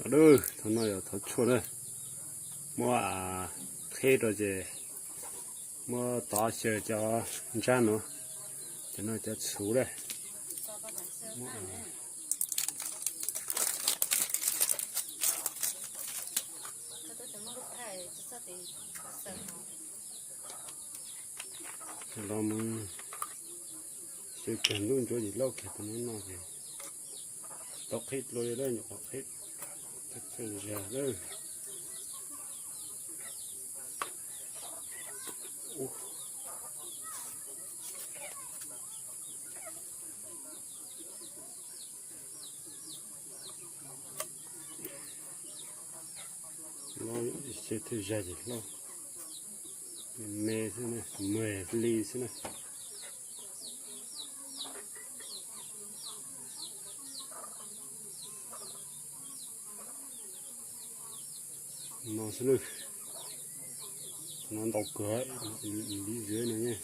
Os, thaum no yog thov tshuaj na, muab qhib rau ces muab tov xyaw cov ntsab no, cov no cov txhuv na. Los mus xyaw kawg ntuj ntsuav yim lauj kiag tus no no ces tau qhib dlua li lawm, nyuam qhuav qhib thawj zag lawm. Los xyaw thawj zag ces hlob, me xwb na, me hli xwb na. No xwb lawm, no ntau kawg, li zog no ne.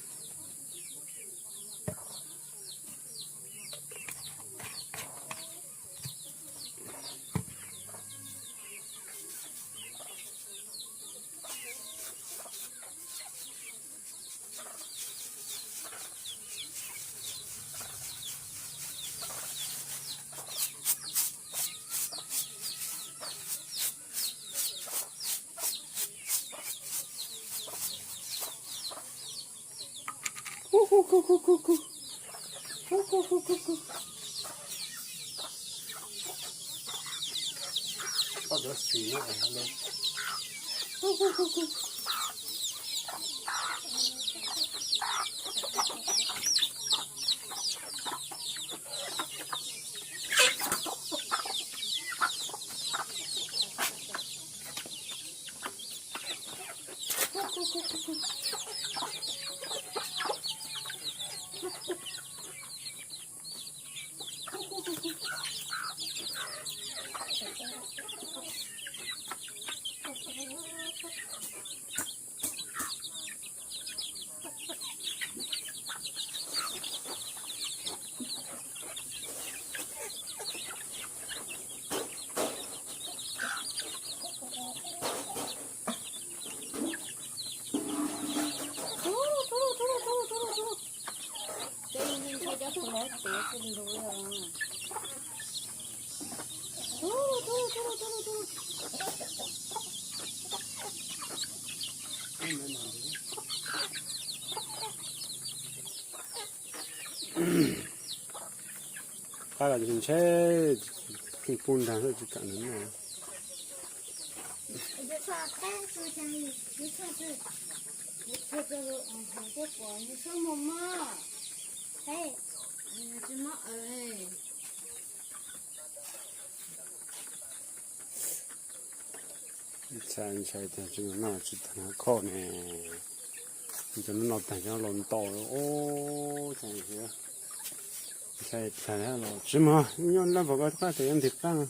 Qab los ntshai, pub nrag xwb tsis kam nws noj. Ntshai, ntshai tias tsis mus noj tsis tag khoj ne. Cov no noj tag cov no los ntau os. Ntshai tias los tsis mus, nyob nrab npam ko qab tias yuav ntim qab no.